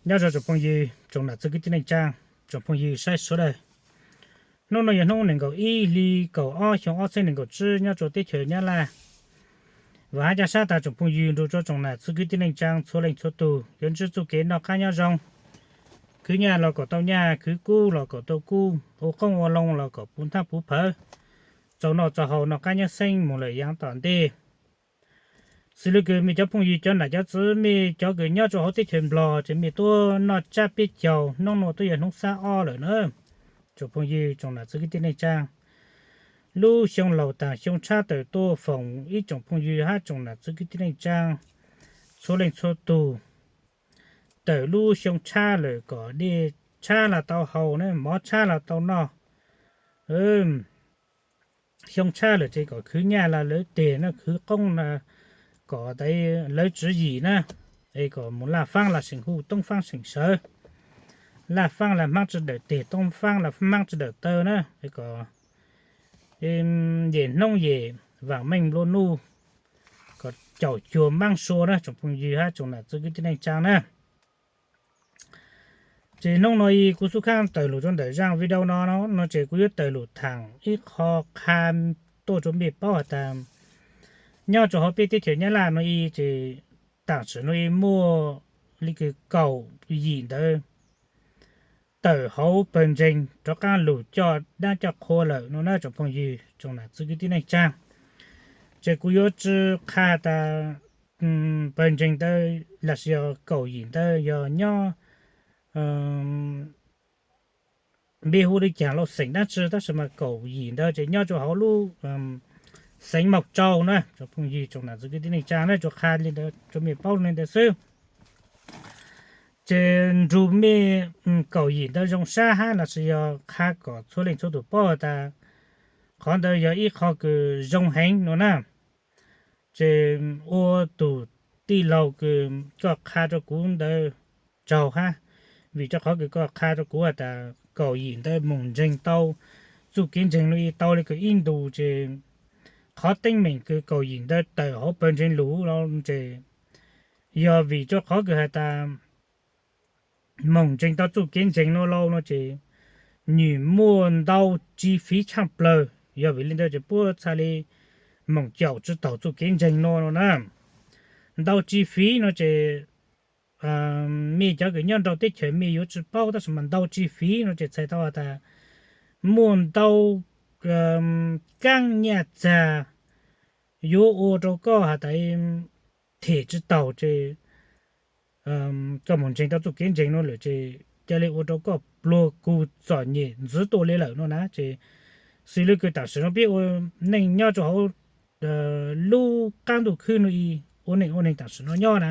Nyob zoo tsoom phooj ywg, tsoom nam txiv kwv tij neej tsaa, tsoom phooj ywg saib sawv daws. Hnub no yog hnub nees nkaum ib hli kaum ob xyoo ob txhiab nees nkaum tsib nyob rua teb chaws Nyab Laj. Vaam hab ca sab tas tsoom phooj ywg nrug rua tsoom nam txiv kwv tij neej tsaa txhua leej txhua tug yuav ntsib txuj kev noj qaab nyob zoo. Khwv nyaj los kom tau nyaj, khwv kub los kom tau kub, ua qoob ua loo los kom puv nthaj puv phawv, txaus noj txaus haus noj qaab nyob xeeb moog lawm yaav tom ntej. Xws le kws mej cov phooj ywg cov nam cov txiv, mej cov kws nyob rua huv teb chaws Nplog ces mej tuab noj tsab peb caug, hnub nuav tuab yog hnub xab ob lawm na. Tsoom phooj ywg tsoom nam txiv kwv tij neej tsaa, lub xyoo laug taag xyoo tshab tawm tuaj foom ib tsoom phooj ywg hab tsoom nam txiv kwv tij neej tsaa txhua leej txhua tug. Tawm lub xyoo tshab lawm kom dej tshab los tau haus na, mov tshab los tau noj. Xyoo tshab lawm ces kom khwv nyaj los lawv teg na, khwv qoob kom lawv tswv yim na, es kom moog laj faab los seem hu toob faab seem sawv, laj faab los hmaab tsi dawm teg, toob faab los hmaab tsi dawm taw na, es kom yem hnub yem vaam meej nplua nuj, kom caum cuag maab sua na tsoom phooj ywg hab tsoom nam txiv kwv tij neej tsaa na. Ces hnub no kuv xub khaab tawm lug rua ntawm zaaj video no, no ces kuv yuav tawm lug thaam ib qho qha tuaj rua mej paub has tas nyob rua huv peb teb chaws Nyab Laj no ces taam sim no muaj le kws kaum yim ntawd tawm hauv pawg ntseeg rov qaab lug coj dab coj qhua lawm no na tsoom phooj ywg tsoom nam txiv kwv tij neej tsaa. Ces kuv yuav tsi qha tas pawg ntseeg ntawd los sis yog kaum yim ntawd yog nyob npe hu le caag los xeem dlaab tsi, tab sis mas kaum yim ntawd ces nyob rua huv lub xeev Mauj Tsau na tsoom phooj ywg tsoom nam txiv kwv tij neej tsaa na, tsuas qha le ntawd rua mej paub le ntawd xwb. Ces nrug mej kaum yim ntawd zoo sab hab los sis yog qha kom txhua leej txhua tug paub tas qhov ntawd yog ib qho kws zoo heev no na. Ces ua tug tij laug kws koj qha rua kuv ntawd tsaug hab, vim rua qhov kws koj qha rua kuv has tas kaum yim ntawd moog ntseeg tau txuj kev ntseeg no tau le kws ib ntus ces qhov teeb meem kws kaum yim ntawd tawm hauv pawg ntseeg lug los ces yog vim rua qhov kws has tas moog ntseeg tau txuj kev ntseeg no lauj no ces nwg muaj ntau tsis fiv tshaaj plawg, yog vim le ntawd ces puab txhaj le moog caum tsi taug txuj kev ntseeg no no na. Ntau tsis fiv no ces mej cov kws nyob nrau teb chaws mej yuav tsi paub, tab sis mas ntau tsis fiv no ces txhais tau has tas muaj ntau kaab nyaj txag yuav ua rua koj has tas them tsi taug ces koj moog ntseeg tau txuj kev ntseeg no lawm ces ca le ua rua koj pluag kug txom nyem ntxiv tuaj le lawm no na. Ces xws le kws taam sim no peb ua neej nyob rua huv lub qaab ntuj khwb no ib ua neej ua neeg taam sim no nyob na,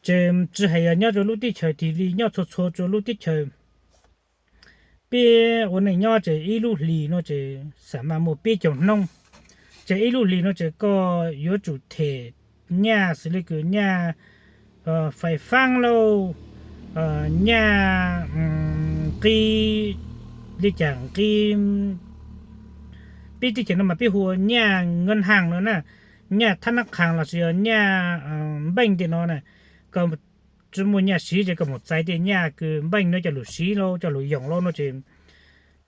ces tsi has yog nyob rua lub teb chaws Tis Li, nyob txhua txhua rua lub teb chaws, peb ua neej nyob ces ib lub hlis no ces xam maj muaj peb caug hnub. Ces ib lub hlis no ces koj yuav tsum them nyaj xws le kws nyaj fais faab lauj, nyaj nqi, le caag nqi, peb teb chaws no mas peb hu ua nyaj nqi haaj no na, nyaj thab nab qhaas los sis yog nyaj npeej tej no na. Koj tsi muaj nyaj siv ces koj moog txais tej nyaj kws npeej no coj lug siv lauj, coj lug yoom lauj no ces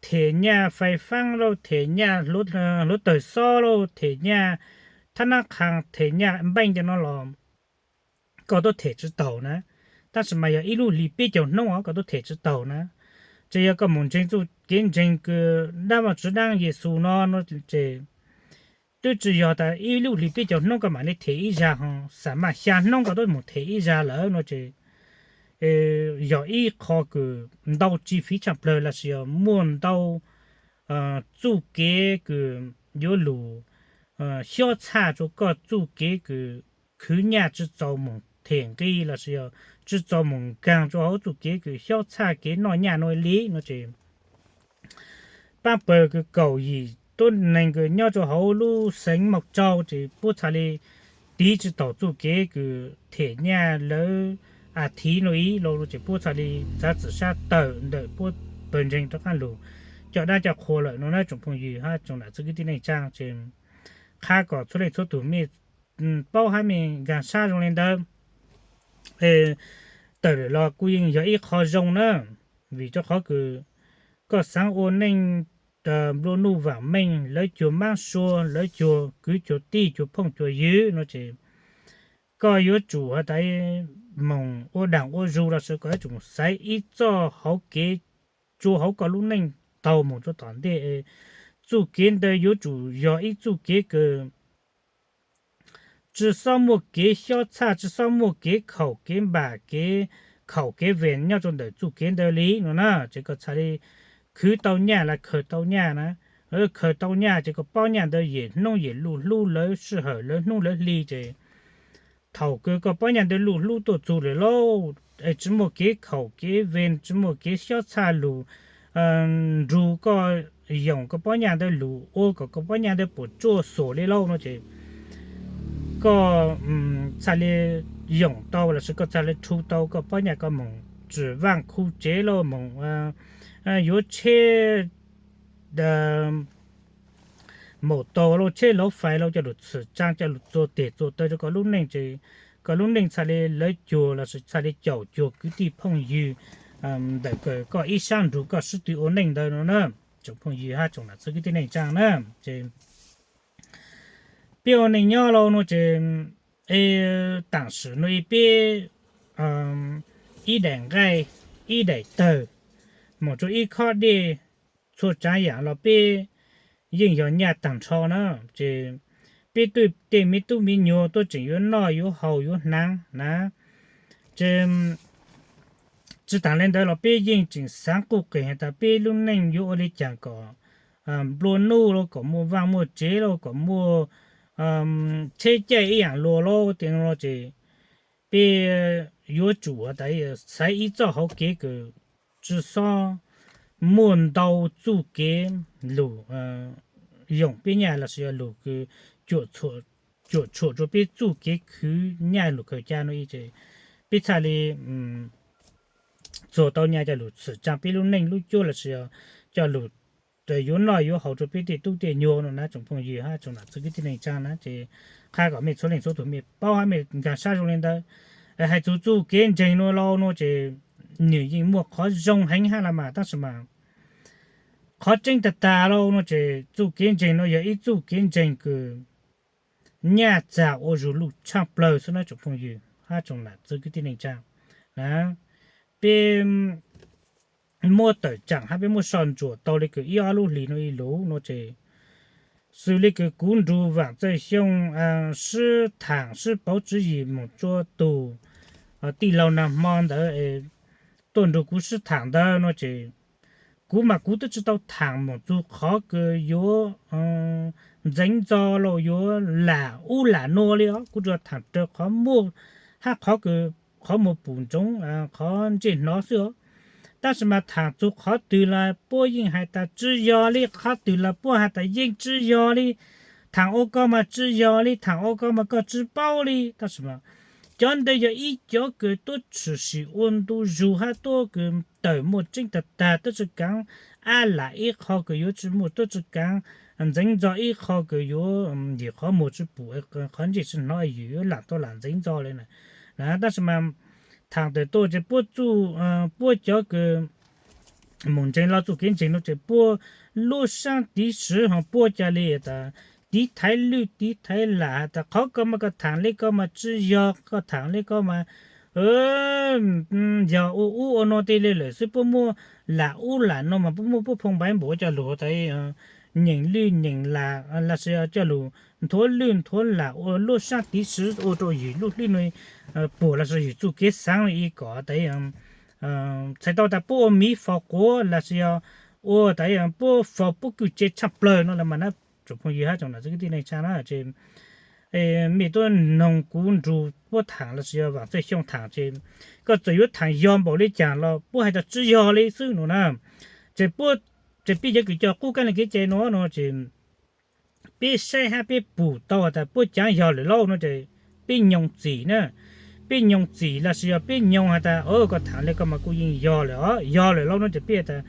them nyaj fais faab lauj, them nyaj hluav tawg xob lauj, them nyaj thab nab qhaas, them nyaj npeej tej no los koj tuab them tsi taug na. Tab sis mas yog ib lub hlis peb caug hnub os koj tuab them tsi taug na. Ces yog koj moog ntseeg txuj kev ntseeg kws dab Vaajtswv dlaab Yexus no no ces twb tsi yog tas ib lub hlis peb caug hnub koj maam le them ib zag ho, xam maj xya hnub koj tuab moog them ib zag lawm no ces yog ib qho kws ntau tsis fiv tshaaj plawg los sis yog muaj ntau txuj kev kws yuav lug xyob txhaj rua koj txuj kev kws khwv nyaj tsi txaus moog them nqi los sis yog tsi txaus moog nkaag rua huv txuj kev kws xyob txhaj kev noj nyaj no li no ces paab pawg kws kaum yim tuab neeg kws nyob rua huv lub xeev Mauj Tsau ces puab txhaj le tiv tsi taug txuj kev kws them nyaj lawv a thiv no ib lauj no ces puab txhaj le txav txim sab tawm ntawm puab pawg ntseeg rov qaab lug coj dab coj qhua lawm no na tsoom phooj ywg hab tsoom nam txiv kwv tij neej tsaa. Ces qha kom txhua leej txhua tug mej paub hab mej nkaag sab zoo le ntawd. tawm lawm los kuj yeej yog ib qho zoo na, vim rau qhov kws koj xaav ua neej nplua nuj vaam meej, lawv cuag maab sua, lawv cuag kwv cuag tij, cuag phooj cuag ywg no ces koj yuav tsum has tas moog ua daag ua zug los sis koj yuav tsum xaiv ib txoj hauv kev rua hauv koj lub neej taug moog rua tom ntej. Txuj kev ntawd yuav tsum yog ib txuj kev kws tsi xob muaj kev xyob txhaj, tsi xob muaj kev khaum kev npam, kev khaum kev vees nyob rua ntawm txuj kev ntawd li no na. Ces koj txhaj li khwv tau nyaj los khaws tau nyaj na, khaws tau nyaj ces koj paub nyaj ntawd yem hnub yem luj hlub lawv sij hawm lawv hnub lawv hli ces thaum kws koj paub nyaj ntawd luj hlub tuaj txug lawm lauj, es tsi muaj kev khaum kev vees, tsi muaj kev xyob txhaj lug nrug koj yoom koj paub nyaj ntawd lug ua kom koj paub nyaj ntawd puas tsuaj xuam li lauj no ces koj txhaj li yoom tau los sis koj txhaj li rhu tau koj paub nyaj koj moog tsim vaaj khu tsev lauj, moog yuav tsheb maum taug lauj, tsheb lauv fais lauj coj lug txhwm tsaa coj lug txua teg txua taw rua koj lub neej ces koj lub neej txhaj li lawv cuag los sis txhaj li caum cuag kwv tij phooj ywg ntawm koj ib sab nrug koj sib tw ua neej ntawd no na. Tsoom phooj ywg hab tsoom nam txiv kwv tij neej tsaa na, ces peb ua neej nyob lauj no ces taam sim no peb ib daim nqaij ib daim tawg moog rua ib khob dej, txhua tsaav yaam los peb yeej yog nyaj taag nrho na. Ces peb tej me tub me nyuag tuaj tseem yuav noj yuav haus yuav hnav na, ces tsi taag le ntawd los peb yeej tseem xaav quj qees has tas peb lub neej yuav ua le caag kom nplua nuj lauj, kom muaj vaaj muaj tsev lauj, kom muaj tsheb caij ib yaam luas lauj, tej no ces peb yuav tsum tas xaiv ib txoj hauv kev kws tsi xob muaj ntau txuj kev lug yoom peb nyaj los sis yog lug kws cuam tshuam rua peb txuj kev khwv nyaj lug khaws ca no ces peb txhaj li txuag tau nyaj coj lug txhwm tsaa peb lub neej lub cuab los sis yog coj lug yuav noj yuav haus rua peb tej tub tej nyuag no na tsoom phooj ywg hab tsoom nam txiv kwv tij neej tsaa na. Ces qha kom mej txhua leej txhua tug mej paub hab mej nkaag sab zoo le ntawd. Hais txug txuj kev ntseeg no lauj no ces nwg yeej muaj qhov zoo heev hab los mas tab sis mas qhov tseeb tag tag lauj no ces txuj kev ntseeg no yog ib txuj kev ntseeg kws nyaj txag ua zug luj tshaaj plawg xwb na tsoom phooj ywg hab tsoom nam txiv kwv tij neej tsaa na. Peb muab tawm tsaam hab peb muab soj ntsuam tau le kws ib ob lub hlis no ib lub no ces xws le kws kuv nrug Vaam Txawj Xyooj sib thaam sib pauv tswv yim moog tsua tug tij laug nag hmo ntawd tuaj nrug kuv sib thaam ntawd no ces kuv mas kuv twb tsi tau thaam moog txug qhov kws yuav ntxeev ntxo los yuav lam ub lam nuav li os. Kuv tsuas thaam raws qhov muaj hab qhov kws qhov muag pum ntsoov qhov ntsej hnov xwb os. Tab sis mas thaam txug qhov twg los puab yeej hais tas tsi yog li, qhov twg los puab hais tas yeej tsi yog li. Thaam ua ko mas tsi yog li, thaam ua ko mas koj tsi paub li. Tab sis mas cov ntawd yog ib cov kws tuab tshwm sim ua ntu zug hab tuab kws tawm muaj tseeb tag tag, tuab tsi kaav ab lam ib qho kws yuav tsi muaj, tuab tsi kaav ntxeev ntxo ib qho kws yuav yim qhov muag tsi pum, qhov ntsej tsi hnov, yim yuav lam tau lam ntxeev ntxo li na. Tab sis mas thaam tawm tuaj ces puab txuj, puab cov kws moog ntseeg lo txuj kev ntseeg no ces puab lub saab tiv sw ho puab ca le tas tiv thaiv lwj tiv thaiv lam has tas qhov ko mas koj thaam le ko mas tsi yog, koj thaam le ko mas yog ua ub ua no tej le lawm xwb. Puab muab lam ub lam no mas puab muab puab phoo npaiv npaum coj lug tas nyeem lwj nyeem lam los sis coj lug nthuav lwj nthuav lam ua lub saab tiv sw ua rau yim lub hlwb no puag los sis yim txuj kev xaav no ib kom tas txhais tau tas puab ua miv fos quav los sis yog ua tas puab fos puab kwj tse tshaaj plawg no los mas na. Tsoom phooj ywg hab tsoom nam txiv kwv tij neej tsaa na, ces mej tuab noog kuv nrug puab thaam los sis yog Vaam Txawj Xyooj thaam ces koj txawm yuav thaam yog npaum li caag los puab hais tas tsi yog li xwb no na. Ces puab, ces peb cov kws coj qub kab le kev cai no no ces peb saib hab peb pum tau tas puab caav yog lawm lauj no ces peb nyoog txim na. Peb nyoog txim los sis yog peb nyoog has tas koj thaam le koj mas kuj yeej yog lawm os, yog lawm lauj no ces peb tas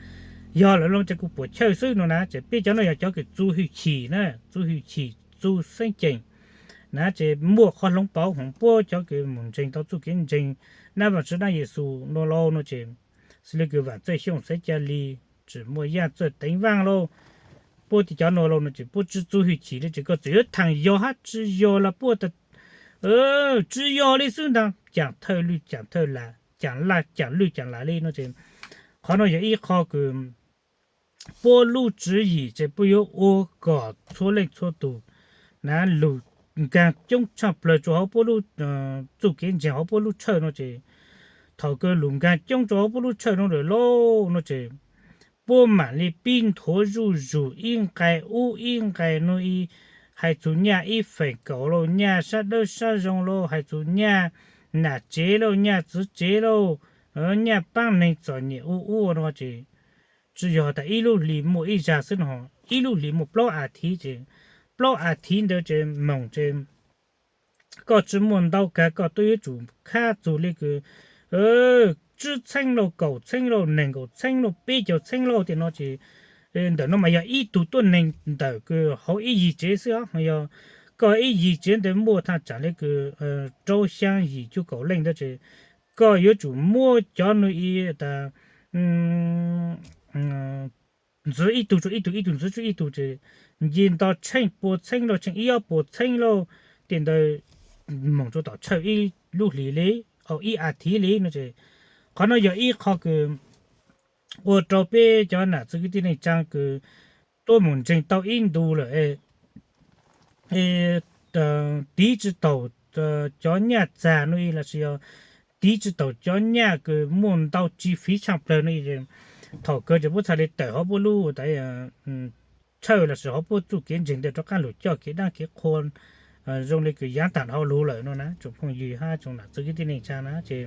yog lawm lauj ces kuj puam chawj xwb no na. Ces peb cov no yog cov kws txuj hwj chim na, txuj hwj chim, txuj xeeb ceem na ces muaj qhov hloov pauv hloov puab cov kws mus ntseeg tau txuj kev ntseeg nab Vaajtswv nab Yexus nuav lauj no ces xws le kws Vaam Txawj Xyooj Xaiv Ca Lis, tsim muaj Yaaj Txawj Teev Vaaj lauj, puab tej cov nuav lauj no ces puab tsi txuj hwj chim le ces koj txawm yuav thaam yog hab tsi yog los puab tsi yog le xwb ntag, caam thawj lwj caam thawj lam, caam laj caam lwj caam lam le no ces qhov no yog ib qho kws puab lub tswv yim ces puab yuav ua kom txhua leej txhua tug na lug nkaag coob tshaaj plawg rua hauv puab lub txuj kev ntseeg hauv puab lub tshawj no ces thaum kws lug nkaag coob rua hauv puab lub tshawj no lawm lauj no ces puab maam le pib nthuav zuj zug ib nqai ub ib nqai nuav, hais txug nyaj ib feem kaum lauj, nyaj sab dawb sab zoo lauj, hais txug nyaj nam tsev lauj, nyaj txiv tsev lauj, nyaj paab neeg txom nyem ua ua no ces tsi yog tas ib lub hli muaj ib zag xwb no, ib lub hli muaj plaub as thiv ces plaub as thiv ntawd ces moog ces koj tsi muaj ntau kag koj tub yuav tsum khab txug le kws tsib txheeb lauj, kaum txheeb lauj, neeg nkaum txheeb lauj, peb caug txheeb lauj tiam no ces ntawm no mas yog ib tug tuab neeg ntawm kws hauv ib yig tsev xwb os, yog koj ib yig tsev ntawd muaj thaaj tsaam le kws rau xyaa yim cuaj kaum leej ntawd ces koj yuav tsum muab cov nuav ib tas ntxiv ib tug rua ib tug, ib tug ntxiv rua ib tug ces nce nto tsheej pua txheeb lauj, tsheej ib ob puas txheeb lauj, tej ntawd moog rua tom tshawj ib lub hlis le, ib as thiv le no ces qhov no yog ib qho kws ua rau peb cov nam txiv kwv tij neej tsaa kws tuab moog ntseeg tau ib ntu lawm tiv tsi taug cov nyaj txag nuav ib los sis yog tiv tsi taug cov nyaj kws muaj ntau tsis fiv tshaaj plawg nuav ib, thaum kawg ces puab txhaj le tawm hauv puab lub tshawj los sis hauv puab txuj kev ntseeg ntawd rov qaab lug coj kev daab kev qhua zoo le kws yaav taag dhau lug lawm no na tsoom phooj ywg hab tsoom nam txiv kwv tij neej tsaa na ces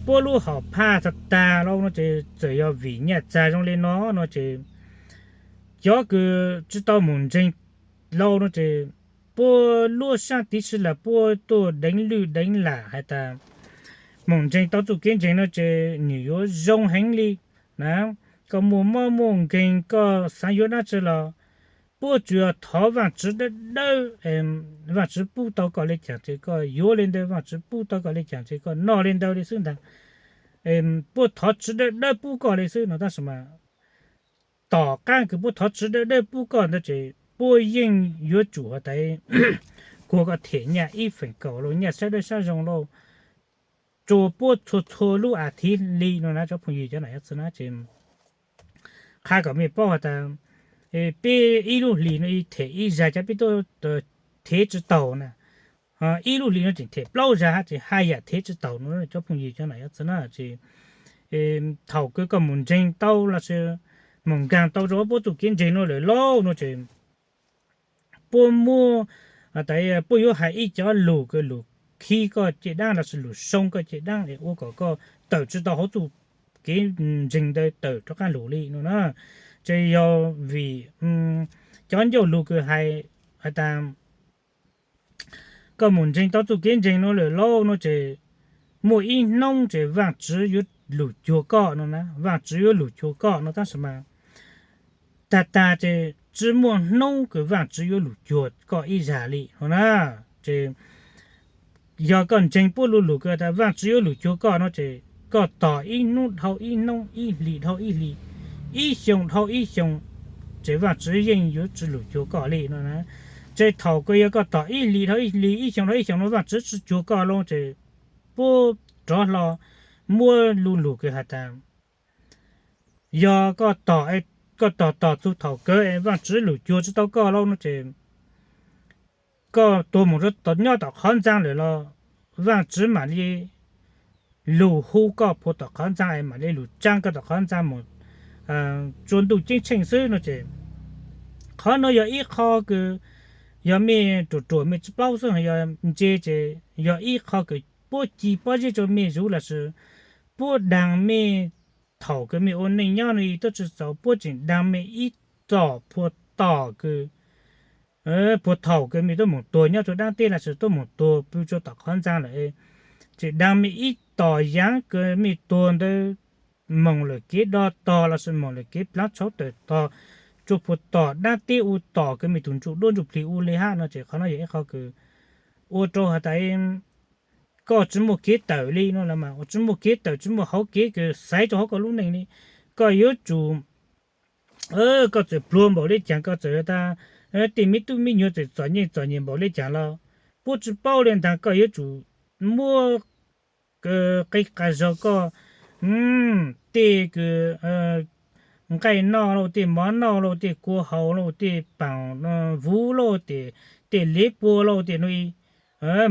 puab lub hom phaj tag tag lauj no ces txawm yog vim nyaj txag zoo le no no ces cov kws tsi tau moog ntseeg lauj no ces puab lub saab tiv si lawm puab tuaj deev lwj deev lam has tas moog ntseeg tau txuj kev ntseeg no ces nwg yuav zoo heev le na, koj muaj mob muaj nkeeg koj xaav yuav dlaab tsi los puab tsuas yog thov Vaajtswv dawb dawb, Vaajtswv pub tau koj le caag ces koj yuav le ntawd, Vaajtswv pub tau koj le caag ces koj noj le ntawd le xwb ntag. Puab thov tswv dawb dawb pub koj le xwb no tab sis mas tom qaab kws puab thov tswv dawb dawb pub koj ntawd ces puab yeej yuav tsum has tas kuas koj them nyaj ib feem kaum lauj, nyaj sab dawb sab zoo lauj, rua puab txhua txhua lub as thiv le no na cov phooj ywg cov nam yuav txwv na ces qha kom mej paub has tas peb ib lub hlis no ib them ib zag cov peb tuaj thev tsi taug na, ib lub hlis no tseem them plaub zag hab ces haj yam thev tsi taug no cov phooj ywg cov nam yuav txwv na ces thaum kws koj moog ntseeg tau los sis moog nkaag tau rua puab txuj kev ntseeg no lawm lauj no ces puab muab, puab yuav hais ib cov lug kws lug khi koj caj dab los sis lug soo koj caj dab es ua kom koj tawm tsi tau hauv txuj kev ntseeg ntawd tawm rov qaab lug le no na. Ces yog vim cov ncauj lug kws hais has tas koj moog ntseeg tau txuj kev ntseeg no lawm lauj no ces muaj ib hnub ces Vaajtswv yuav lug cuag koj no na, Vaajtswv yuav lug cuag koj no tab sis mas tag tag ces tsi muaj hnub kws Vaajtswv yuav lug cuag koj ib zag le no na. Ces yog koj ntseeg puab lug lug kws tas Vaajtswv yuav lug cuag koj no ces koj tog ib hnub dhau ib hnub, ib hlis dhau ib hlis, ib xyoo dhau ib xyoo, ces Vaajtswv yeej yuav tsi lug cuag koj le no na. Ces thaum kws yog koj tog ib hlis dhau ib hlis, ib xyoo dhau ib xyoo no Vaajtswv tsi cuag koj lauj ces puab rov hlo muab lu lug kws has tas yog koj tog, koj tog tog txug thaum kawg es Vaajtswv lug cuag tsi tau koj lauj no ces koj tuag moog rua nyob tom qhov ntxaa lawm los Vaajtswv maam li lug hu koj puag tom qhov ntxaa es maam li lug tsaa koj tom qhov ntxaa moog tsua ntuj ceeb tsheej xwb no ces qhov no yog ib qho kws yog mej ruam ruam mej tsi paub xwb, yog ntse ces yog ib qho kws puab ci pob zeb rua mej zuv los sis puab daag mej thaum kws mej ua neej nyob no ib tub tsi txaus puab tseem daag mej ib tom puag tom kws puag thaum kws mej tub moog tuag nyob rua daab teb los sis tub moog tuag pw rua tom qhov ntxaa lawm, tseem daag mej ib tom yaav kws mej tuag ntawd moog lawm kev do tog los sis moog lawm kev plaav tshauv tawm tog tus puag tom dab teb ua tom kws me tus ntsuj duab ntsuj plig ua li hab no ces qhov no yog ib qho kws ua rau has tas koj tsi muaj kev tawm li no los mas, ua tsi muaj kev tawm, tsi muaj hauv kev kws xaiv rau hauv koj lub neej li. Koj yuav tsum, koj txawm pluag npaum li caag, koj txawm tas tej me tub me nyuam txawm txom nyem txom nyem npaum li caag los puab tsi paub li ntag. Koj yuav tsum muab qe qas zog koj tej kws nqaij noj lauj, tej mov noj lauj, tej kua haus lauj, tej paam vuv lauj, tej lev pua lauj, tej no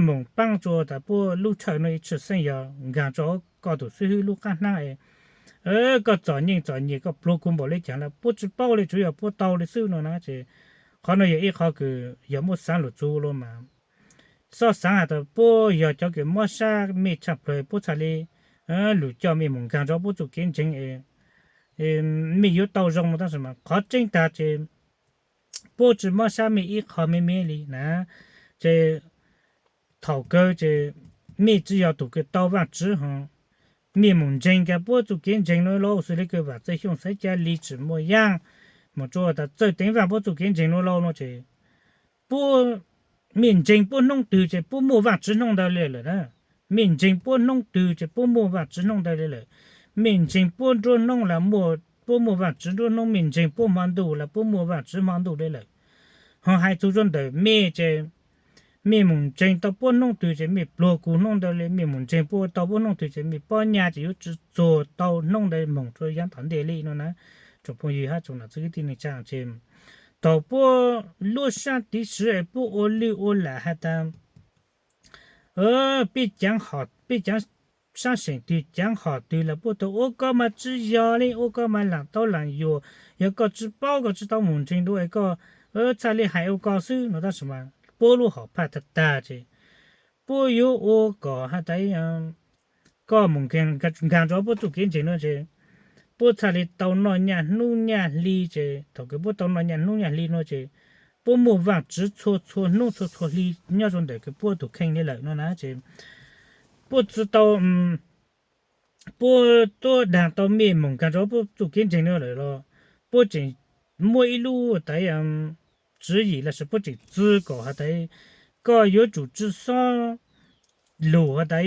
moog paab rua tas puab lub chaw no ib tshwj xeeb yog nkaag rua koj tus xib hwb lub qab hnab. Koj txom nyem txom nyem koj pluag kug npaum li caag los puab tsi paub li, tsuav yog puab tau li xwb no na ces qhov no yog ib qho kws yog muab xaav lug txug los mas xob xaav has tas puab yog cov kws mob sab mej tshaj plawg puab txhaj li lug coj mej moog nkaag rua puab txuj kev ntseeg, mej yuav tau zoo no. Tab sis mas qhov tseeb tag ces puab tsi mob sab mej ib qho me me li na. Ces thaum kawg ces mej tsi yog tug kws tau Vaajtswv ho mej moog ntseeg kag puab txuj kev ntseeg nuav lauj, xws le kws Vaam Txwj Xyooj Xaiv Ca Lis tsi muaj yaaj moog rua tas txawj teev Vaaj puab txuj kev ntseeg nuav lauj no ces puab, mej ntseeg puab hnub twg ces puab muaj Vaajtswv hnub ntawd li lawm na. Mej ntseeg puab hnub twg ces puab muaj Vaajtswv hnub ntawd li lawm. Mej ntseeg puab nruab hnub los puab muaj Vaajtswv nruab hnub, mej ntseeg puab hmo ntuj los puab muaj Vaajtswv hmo ntuj li lawm. Ho hais txug rua ntawm mej ces mej moog ntseeg tau puab hnub twg ces mej pluag kug hnub ntawd li, mej moog ntseeg puab tau puab hnub twg ces mej pob nyaj ces yuav tsi txuag tau hnub ntawd moog rua yaav tom ntej li no na. Tsoom phooj ywg hab tsoom nam txiv kwv tij neej tsaa, ces thaum puab lub sab tiv sab es puab ua lwj ua lam has tas peb caav, peb caav sab seem twg caav hom twg los puab tau ua koj mas tsi yog li, ua koj mas laam tau laam yuam, yog koj tsi paub koj tsi tau moog ntseeg dua es koj txhaj li hais ua ko xwb no. Tab sis mas puab lub hom phaj tag tag ces puab yuav ua kom has tas koj moog nkaag nrov puab txuj kev ntseeg no ces puab txhaj li tau noj nyaj hnub nyaj hli ces thaum kws puab tau noj nyaj hnub nyaj hli no ces puab muaj Vaajtswv txhua txhua hnub txhua txhua hli nyob rua ntawm kws puab tug kheej li lawm no na. Ces puab tsi tau, puab tuab daag tau mej moog nkaag rua puab txuj kev ntseeg no lawm los puab tseem muaj ib lub tas tswv yim los sis puab tseem txwv kom has tas koj yuav tsum tsi xob lug has tas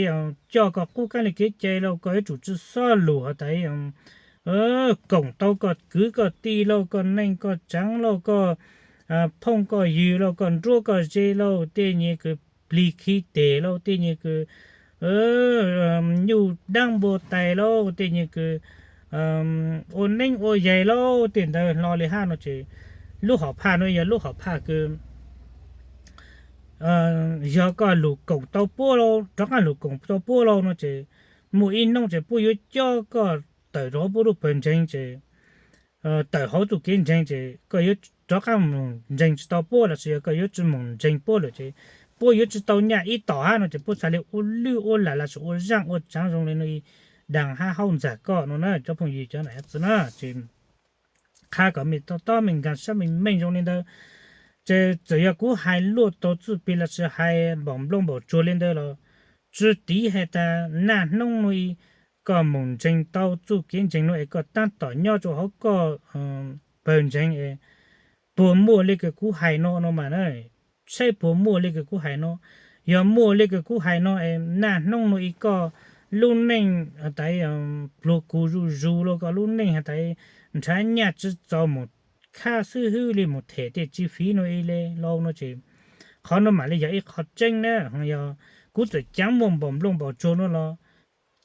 coj koj qub qaab le kev cai lauj, koj yuav tsum tsi xob lug has tas koom tau koj kwv koj tij lauj, koj neej koj tsaav lauj, koj phooj koj ywg lauj, koj nruab koj ze lauj, tej nyuag kws plig khi tes lauj, tej nyuag kws nyuj daab npua tais lauj, tej nyuag kws ua neeb ua yaig lauj, tej ntawd hlo li hab no ces lub hom phaj no yog lub hom phaj kws yog koj lug koom tau puab lauj, rov qaab lug koom tau puab lauj no ces muaj ib hnub ces puab yuav cob koj tawm rua huv puab lub pawg ntseeg ces tawm huv txuj kev ntseeg ces koj yuav rov qaab moog ntseeg tsi tau puab los sis yog koj yuav tsi moog ntseeg puab lawm ces puab yuav tsi tau nyaj ib tom hab no ces puab txhaj li ua lwj ua lam los sis ua zaaj ua tsaav zoo li no ib daag hab haub ntxag koj no na cov phooj ywg cov nam txiv na. Ces qha kom mej to tob mej nkaag sab meej meej zoo li ntawd. Ces txawm yog kuv hais luaj tau txuj plig los sis hais npaum nplooj npaum tsuag li ntawd los tsi tiv hais tas naj hnub no koj moog ntseeg tau txuj kev ntseeg no es koj taab tom nyob rua huv koj pawg ntseeg es puas muaj li kws kuv hais no no mas na. Saib puas muaj li kws kuv hais no. Yog muaj li kws kuv hais no es naj hnub no ib koj lub neej has tas pluag kug zuj zus lauj, koj lub neej has tas nrhav nyaj tsi txaus moog khab xwb hwb li moog them tej chi fiv no ib le lauj no ces qhov no mam li yog ib qho tseeb na. Yog kuv txawm caav muaj npaum nplooj npaum tsuag no los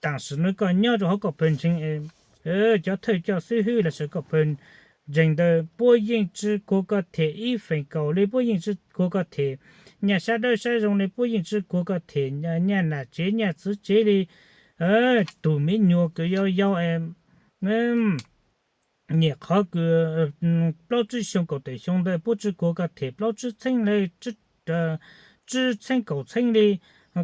taam sim no koj nyob rua huv koj pawg ntseeg es cov thawj coj xib hwb los sis koj pawg ntseeg ntawd puab yeej tsi kuag koj them ib feem kaum li, puab yeej tsi kuag koj them nyaj sab dawb sab zoo li, puab yeej tsi kuag koj them nyaj nam tsev nyaj txiv tsev li. Tug miv nyuas kws yau yau es nyem qhov kws plaub tsib xyoo kaum tawm xyoo ntawd puab tsi kuag koj them plaub tsib txheeb li, tsib txheeb kaum txheeb li,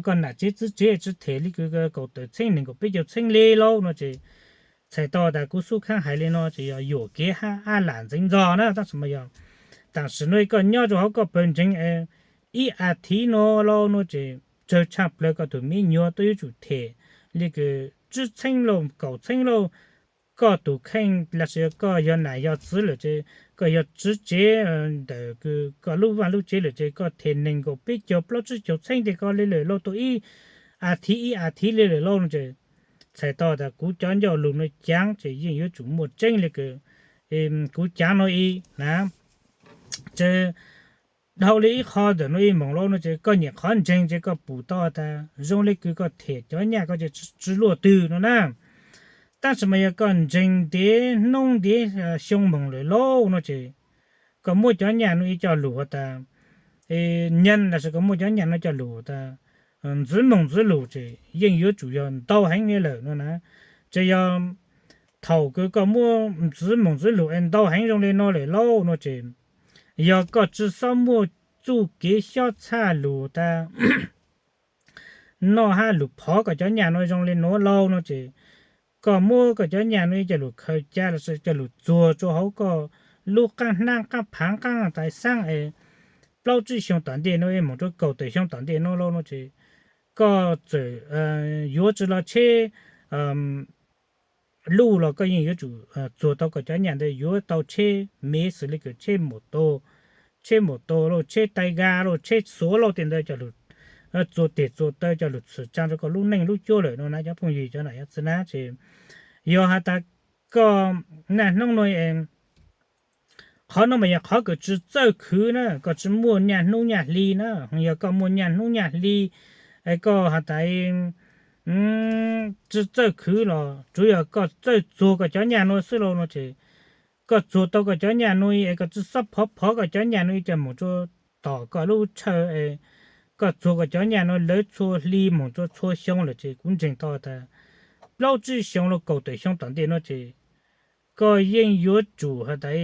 koj nam tsev txiv tsev tsi them li kws kaum tawm txheeb neeg kaum peb caug txheeb li lauj no ces txhais tau tas kuv xub khaab hais li no ces yog yuam kev hab ab lam ntxeev ntxog na. Tab sis mas yog taam sim no koj nyob rua huv koj pawg ntseeg ib as thiv no lauj no ces tsawg tshaj plawg koj tug miv nyuas tuaj yuav tsum them li kws tsib txheeb lauj, kaum txheeb lauj, koj tus kheej los sis yog koj yog nam yog txiv lawm ces koj yog tswv tsev ntawm koj lub vaj lub tsev lawm ces koj them nees nkaum peb caug plaub tsib caug txheeb tes koj li lawm lauj, tau ib as thiv ib as thiv li lawm lauj no ces txhais tau tas kuv cov ncauj lus no caav ces yeej yuav tsum muaj tseeb li kws kuv caav no i na. Ces dhau li ib qho ntawm no ib moos lauj no ces koj nyuam qhuav ntseeg ces koj pum tau tas zoo li kws koj them cov nyaj koj ces tsi luaj twg no na. Tab sis mas yog koj ntseeg ntev hnub ntev xyoo moos lawm lauj no ces koj muab cov nyaj no ib co lus has tas nyeej los sis koj muab cov nyaj no cov lus tas ntxiv moos ntxiv lus ces yeej yuav tsum yog ntau heev li lawm no na. Ces yog thaum kws koj muab ntxiv moos ntxiv lus es ntau heev zoo li no lawm lauj no ces yog koj tsi xob muaj txuj kev xyob txhaj lus tas noj hab lus phov koj cov nyaj no zoo li nuav lauj no ces koj muab koj cov nyaj no ib co lus khaws ca los sis cov lus txuag rua hauv koj lub qaab hnab qaab phaav qaab tais xaab es plaub tsib xyoo tom ntej no es moog rua kaum tawm xyoo tom ntej no lauj no ces koj txawm yuav tsi los tsheb luj los koj yeej yuav tsum txuag tau koj cov nyaj ntawd yuav tau tsheb mev xws li kws tsheb maum tus, tsheb maum tus lauj, tsheb Taiga lauj, tsheb xuav lauj, tej ntawd cov lus txuas teg txuas taw cov lus txhwm tsaa rua koj lub neej lub cuab lawm no na cov phooj ywg cov nam cov txiv na ces yog has tas koj naj hnub no qhov no mas yog qhov kws tsi txawj khwv na, koj tsi muaj nyaj hnub nyaj hli na. Yog koj muaj nyaj hnub nyaj hli es koj has tas tsi txawj khwv los tsuav yog koj txawj txuag koj cov nyaj nuav xwb lauj no ces koj txuag tau koj cov nyaj nuav es koj tsi xob phov phov koj cov nyaj nuav ib co moog rua tom koj lub chaw es koj txuag koj cov nyaj nuav lawv txhua hli moog rua txhua xyoo lawm ces kuv ntseeg tau tas plaub tsib xyoo los kaum tawm xyoo tom ntej no ces koj yeej yuav tsum has tas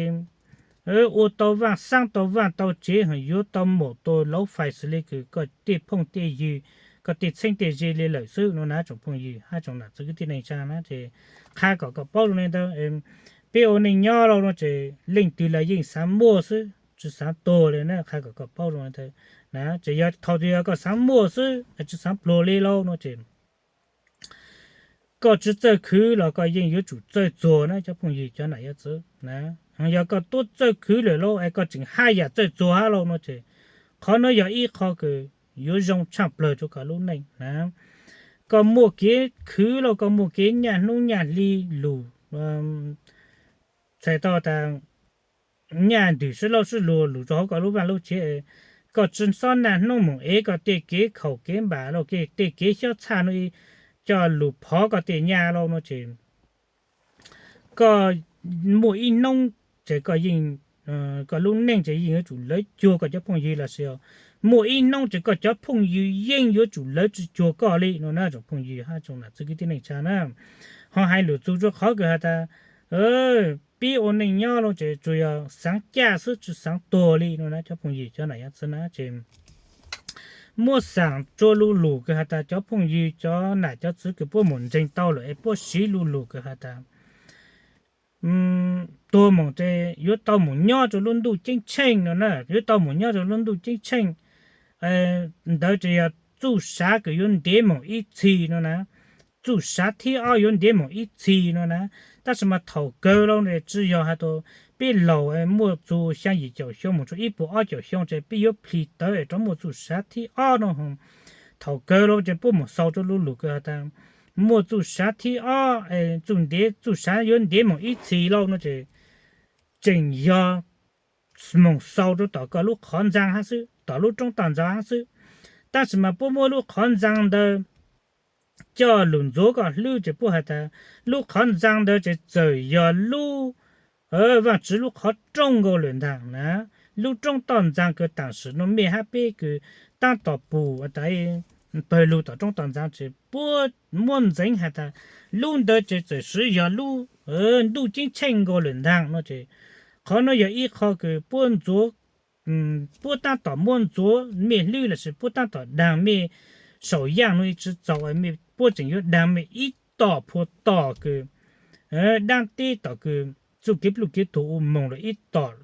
ua tau vaaj xaab tau vaaj tau tsev, yuav tau maum tus lauv fais xws li kws koj tej phooj tej ywg, koj tej txheeb tej ze li lawm xwb no na tsoom phooj ywg hab tsoom nam txiv kwv tij neej tsaa na ces qha kom koj paub zoo li ntawd. Peb ua neej nyob lauj no ces leej twg los yeej xaav muaj xwb tsi xaav tuag li na, qha kom koj paub zoo li ntawd na ces yog thaum twg yog koj xaav muaj xwb tsi xaav pluag li lauj no ces koj tsi txawj khwv los koj yeej yuav tsum txawj txuag na cov phooj ywg cov nam cov txiv na. Yog koj tuab txawj khwv lawm lauj es koj tseem haj yam txawj txuag hab lauj no ces qhov nuav yog ib qho kws yuav zoo tshaj plawg rua koj lub neej na. Koj muaj kev khwv lauj, koj muaj kev nyaj hnub nyaj hli lug txhais tau tas nyaj ntws sib laub sib luag lug rua hauv koj lub vaaj lub tsev, koj tsi xob naj hnub moog ev koj tej kev khaum kev npam lauj, tej kev xyob txhaj nuav coj lug phov koj tej nyaj lauj no ces koj muaj ib hnub ces koj yeej, koj lub neej ces yeej yuav tsum lawv cuag koj cov phooj ywg los sis muaj ib hnub ces koj cov phooj ywg yeej yuav tsum lawv tsi cuag koj li no na tsoom phooj ywg hab tsoom nam txiv kwv tij neej tsaa na. Ho hais lus txug rua qhov kws has tas peb ua neej nyob lauj ces tsuas yog xaav caj xwb tsi xaav tuag li no na cov phooj ywg cov nam cov txiv na ces muab xaam rua lu lug kws has tas cov phooj ywg cov nam cov txiv kws puab moog ntseeg tau lawm es puab siv lu lug kws has tas tuag moog ces yuav tau moog nyob rua lub ntuj ceeb tsheej no na, yuav tau moog nyob rua lub ntuj ceeb tsheej ntawd ces yog txuj sav kws yuav ntev moog ib txhis no na, txuj sav thib ob yuav ntev moog ib txhis no na. Tab sis mas thaum kawg lauj tsi yog has tas peb laug muaj txug xyaa yim caum xyoo moog rua ib puas ob caum xyoo ces peb yuav plhis tawv es rov muaj txuj sav thib ob no. Thaum kawg lauj ces puab moog xaus rua lu lug kws has tas muaj txuj sav thib ob, txuj ntev txuj sav yuav ntev moog ib txhis lauj no ces tseem yog moog xaus rua tom koj lub qhov ntxaa hab xwb, tom lub roob toj ntxaa hab xwb. Tab sis mas puab muab lub qhov ntxaa ntawd coj lug ntxuav koj hlwb ces puab has tas lub qhov ntxaa ntawd ces txawm yog lub Vaajtswv lub qhov rooj nkaus lawm ntaag na. Lub roob toj ntxaa kws taam sim nuav mej hab peb kws taab tom pum tas pawg lug tom roob toj ntxaa ces puab muab ntxeev has tas lub ntawd ces txawm swv yog lub ntuj ceeb tsheej nkaus lawm ntaag no ces qhov nuav yog ib qho kws puab ntxuav, puab taab tom muab ntxuav mej hlwb los sis puab taab tom daag mej saum yaaj nuav tsi txaus, puab tseem yuav daag mej ib tom phua tom kws daab teb tom kws txuj kev pluj kev tug ua moog lawm ib tom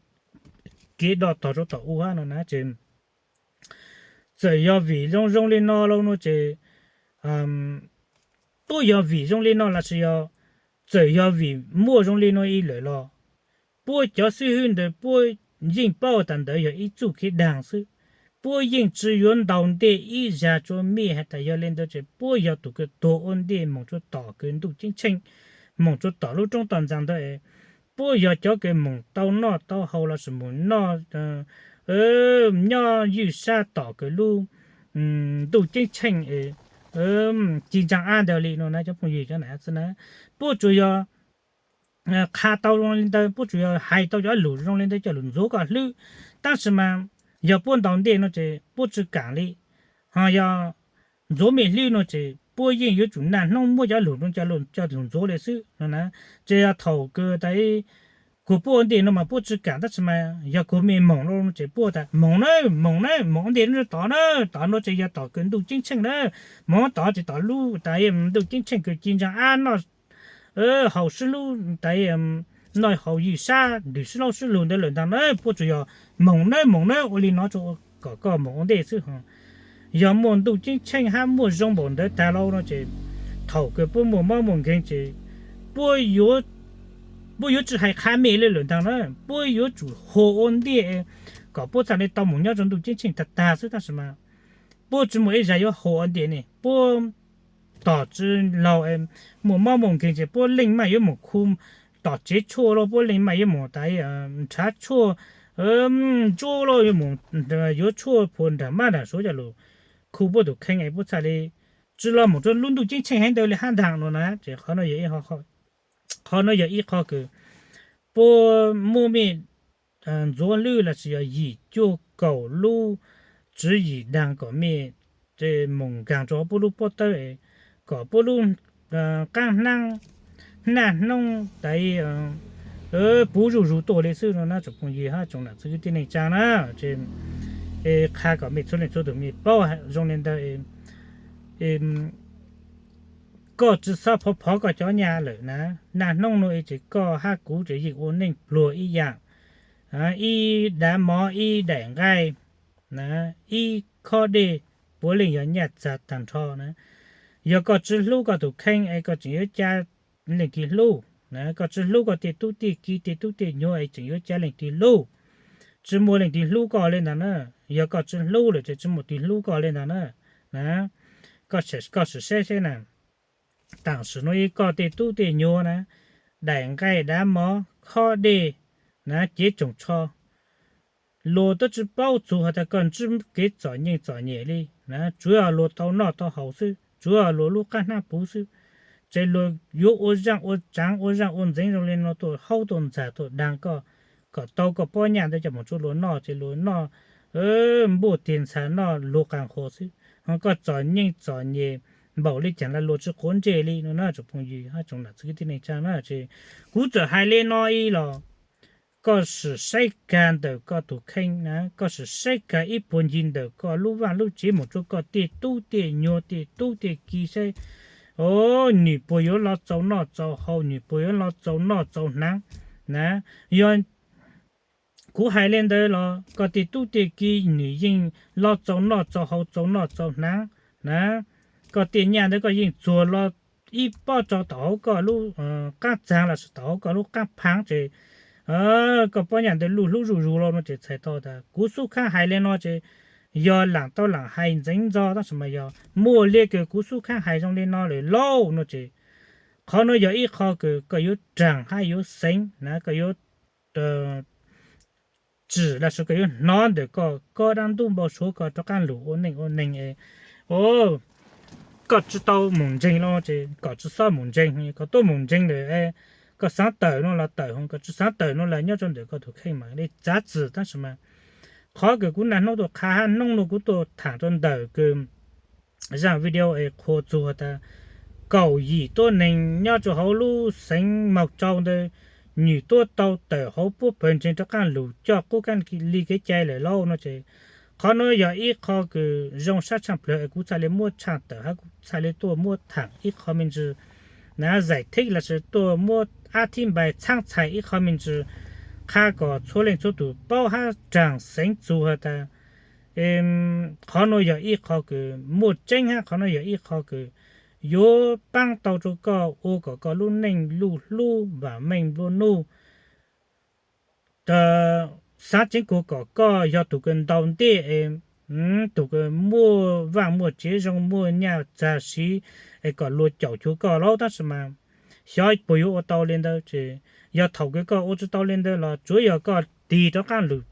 kev do tog rua tom u hab no na ces txawm yog vim zoo zoo li no lauj no ces, puab yog vim zoo li no los sis yog txawm yog vim muaj zoo li no ib lawm los puab cov xib hwb ntawd puab yeej paub tas ntawd yog ib txuj kev daag xwb. Puab yeej tsi yuav ntaus ntej ib zag tsua mej has tas yog le ntawd ces puab yog tug kws tuag ua ntej moog tsua tom kws ntuj ceeb tsheej, moog tsua tom lub roob toj ntxas ntawd. Puab yog cov kws moog tau noj tau haus los sis moog nyob ywj sab tom kws lub ntuj ceeb tsheej ci ntsaa ab ntawd li no na cov phooj ywg cov nam txiv na. Puab tsuas yog qha tau zoo li ntawd, puab tsuas yog hais tau cov lug zoo li ntawd coj lug ntxuav koj hlwb. Tab sis mas yog puab ntaus ntej no ces puab tsi kaam li, ho yog ntxuav mej hlwb no ces puab yeej yuav tsum naj hnub muab cov lug coj lug ntxuav li xwb no na. Ces yog thaum kws tas kuas puab ua ntej no mas puab tsi kaam, tab sis mas yog kuas mej moog no ces puab tas moog na, moog na, moog ua ntej no tod na, tod no ces yog tom kws ntuj ceeb tsheej na, moog tod ces tom lub tas ntuj ceeb tsheej kws ci ntsaa ab noj haus sib hlub tas noj haus ywj sab ntws sib laub sib lug ntawd lawm ntag na. Puab tsuas yog moog na, moog na ua li no kom koj moog ua ntej xwb. Yog muaj ntuj ceeb tsheej hab muaj zoo npaum ntawd tag lauj no ces thaum kws puab muaj mob muaj nkeeg ces puab yuav tsi hais qha mej li lawm ntag na, puab yuav tsum hua ua ntej kom puab txhaj le tau moog nyob rua ntuj ceeb tsheej tag tag xwb. Tab sis mas puab tsi muaj ib zag yuav hua ua ntej ne, puab tom tsi laug, muaj mob muaj nkeeg ces puab leej maj yuav moog khu tom tsev tshuaj lauj, puab leej maj yuav moog tas nrhav tshuaj ntsuab lauj, yuav moog yuav tshuaj phua nram mab nram suav coj lug khu puab tus kheej es puab txhaj le tsi los moog rua lub ntuj ceeb tsheej heev ntawd li hab ntaag no na. Ces qhov no yog ib qho kws puab muab mej ntxuav hlwb los sis yog yim cuaj kaum lub tswv yim daag kom mej moog nkaag rua puab lub pob tawb kom puab lub qaab hnaab naj hnub tas puv zuj zus tuaj li xwb no na tsoom phooj ywg hab tsoom nam txiv kwv tij neej tsaa na. Qha kom mej txhua leej txhua tug mej paub zoo li ntawd. Koj tsi xob phov phov koj cov nyaj lawm na, naj hnub no es ces koj hab kuv ces yeej ua neej pluag ib yaam. Ib dav mov, ib daim nqaij, ib khob dej, puav leej yog nyaj txag taag nrho na. Yog koj tsi hlub koj tus kheej es koj tseem yuav ca leej twg hlub na, koj tsi hlub koj tej tub tej ki tej tub tej nyuam es tseem yuav ca leej twg hlub? Tsi muaj leej twg hlub koj li ntag na. Yog koj tsi hlub lawm ces tsi muaj twg hlub koj li ntag na. Koj sim saib saib na, taam sim no ib koj tej tub tej nyuam na, daim nqaij dav mov khob dej na, cev tsoom tsho, luag twb tsi paub txug has tas koj ntsib kev txom nyem txom nyem li na, tsuav luag tau noj tau haus xwb, tsuav luag lub qaab hnaab puv xwb. Ces luag yuav ua zaaj ua tsaav ua zaaj ua ntxeev zoo li no tuaj haub tuaj ntxag tuaj daag koj, kom tau koj pob nyaj ntawd coj moog tsua luag noj ces luag noj npuaj tiag ntxhas noj luag qaag qhuas xwb. Ho koj txom nyem txom nyem npaum li caag los luag tsi quav ntsej li no na tsoom phooj ywg hab tsoom nam txiv kwv tij neej tsaa na. Ces kuv txawm hais li no ib los koj sim saib kag ntawm koj tus kheej na, koj sim saib kag ib puag ncig ntawm koj lub vaaj lub tsev moog tsua koj tej tub tej nyuam tej tub tej ki saib, o, nwg puas yuav los txaus noj txaus haus, nwg puas yuav los txaus noj txaus hnav na. Yog kuv hais li ntawd los koj tej tub tej ki nwg yeej los txaus noj txaus haus txaus noj txaus hnav na. Koj tej nyaj ntawd koj yeej txuag los ib pob tsau tom hauv koj lub qaab txaag los sis tom hauv koj lub qaab phaav ces koj pob nyaj ntawd luj hlub zuj zus lauj no ces txhais tau tas kuv xub khaab hais li no ces yog laam tau laam hais ntxeev ntxo tab sis mas yog muaj li kws kuv xub khaab hais zoo li no lawm lauj no ces qhov no yog ib qho kws koj yuav raag hab yuav xeev na, koj yuav tsim los sis koj yuav hnov ntawm koj kob dlaab ntub npau suav koj rov qaab lug ua neej ua neeg es koj tsi tau moog ntseeg los ces koj tsi xob moog ntseeg, koj tuab moog ntseeg lawm koj xaav tawm no los tawm, koj tsi xaav tawm no los nyob rua ntawm koj tus kheej mas li txav txim tab sis mas qhov kws kuv naj hnub tuaj qha hab hnub nuav kuv tuaj thaam rua ntawm kws zaaj video es qhuas txug tas kaum yim tuab neeg nyob rua hauv lub xeev Maus Tsau ntawd, nwg tuab tau tawm hauv puab pawg ntseeg rov qaab lug coj qub kaab li kev cai lawm lauj no ces qhov nuav yog ib qho kws zoo sab tshaaj plawg es kuv txhaj li muab tshaaj tawm hab kuv txhaj li tuaj muab thaam ib qho me ntsis na, zaim thib los sis tuaj muab ab thib npais txhaab txhais ib qho me ntsis qha kom txhua leej txhua tug paub hab raag xeev txug has tas qhov nuav yog ib qho kws muaj tseeb hab qhov nuav yog ib qho kws yuav paab tau rua koj ua kom koj lub neej luj hlub vaam meej nplua nuj. Xaav ceev kuas kom koj yog tug kws ntau ntej es tug kws muaj vaaj muaj tsev zoo, muaj nyaj txag siv es kom luag caum cuag koj lauj. Tab sis mas xyov puas yuav ua tau le ntawd ces yog thaum kws koj ua tsi tau le ntawd los tsuav yog koj tig rov qaab lug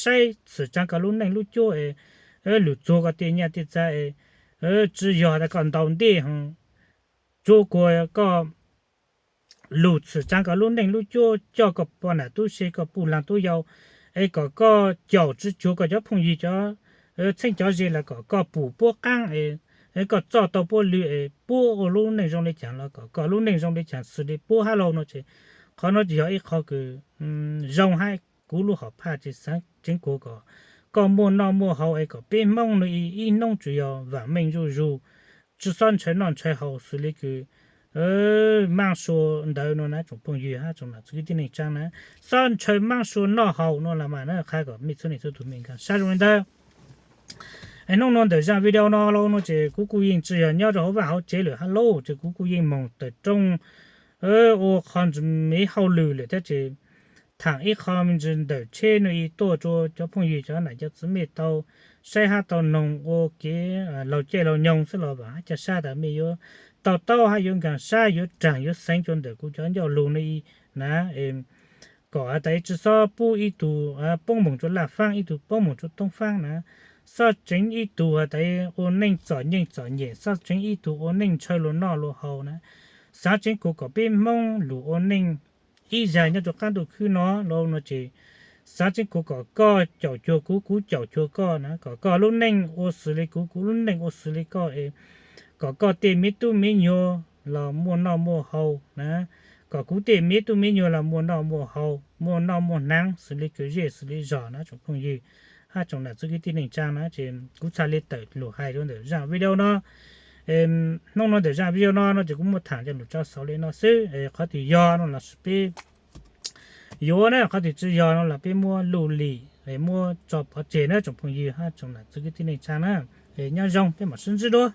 saib txhwm tsaa koj lub neej lub cuab es lug txuag koj tej nyaj tej txag es tsi yog tas koj ntau ntej ho tsuav kuas koj lug txhwm tsaa koj lub neej lub cuab, coj koj poj nam tub se, koj puj laag tub yau, es kom koj caum tsi cuag koj cov phooj ywg cov txheeb cov ze los kom koj pum puab qaab es koj txoj tau puab lw es puab ua lub neej zoo le caag los kom koj lub neej zoo le caag xws le puab hab lauj no ces qhov no tsis yog ib qho kws zoo hab kuv lub hom phaj ces xaav ceev kuas kom koj muaj noj muaj haus es kom peb Hmoob no ib hnub tsuas yog vaam meej zuj zug, tsi xob ntshaw noj ntshaw haus xws le kws maab sua ntawd no na tsoom phooj ywg hab tsoom nam txiv kwv tij neej tsaa na. Xob ntshaw maab sua noj haus no los mas na, qha kom mej txhua leej txhua tug mej nkaag sab zoo le ntawd. Es hnub no ntawm zaaj video no lauj no ces kuv kuj yeej tsi yog nyob rau hauv vaaj hauv tsev lawm hab lauj, ces kuv kuj yeej moog tawm rooj ua qhov ntawm mej hauj lwm lawm thiab ces thaam ib qho me ntsis ntawm tsheb no ib tuaj rua cov phooj ywg cov nam cov txiv mej tau saib hab tau noog ua kev laug caij laug nyoog xwb los vaam hab ca sab tas mej yuav to taub hab yuav nkaag sab yuav raag yuav xeev rua ntawm kuv cov ncauj lug no ib na, kom has tas tsi xob pub ib tug poob moog rua laj faab ib tug poob moog rua toob faab na, xob tseev ib tug has tas ua neej txom nyeej txom nyem, xob tseev ib tug ua neej ntshaw luas noj luas haus na. Xaav ceev kuas kom peb Hmoob lug ua neej ib zag nyob rua qaab ntuj khwb no lauj no ces xaav ceev kuas kom koj caum cuag kuv, kuv caum cuag koj na, kom koj lub neej ua xws le kuv, kuv lub neej ua xws le koj es kom koj tej me tub me nyuag los muaj noj muaj haus na, kom kuv tej me tub me nyuag los muaj noj muaj haus, muaj noj muaj hnav xws le kws zej xws le zog na tsoom phooj ywg hab tsoom nam txiv kwv tij neej tsaa na. Ces kuv txhaj le tawm lug hais rua ntawm zaaj video no. Hnub no ntawm zaaj video no no ces kuv muaj thaam coj lug tso xaus le no xwb. Qhov twg yog no los peb yuav na, qhov twg tsi yog no los peb muab luj lim muab tso pov tseg na tsoom phooj ywg hab tsoom nam txiv kwv tij neej tsaa na. Nyob zoo, peb mam sib ntsib dua.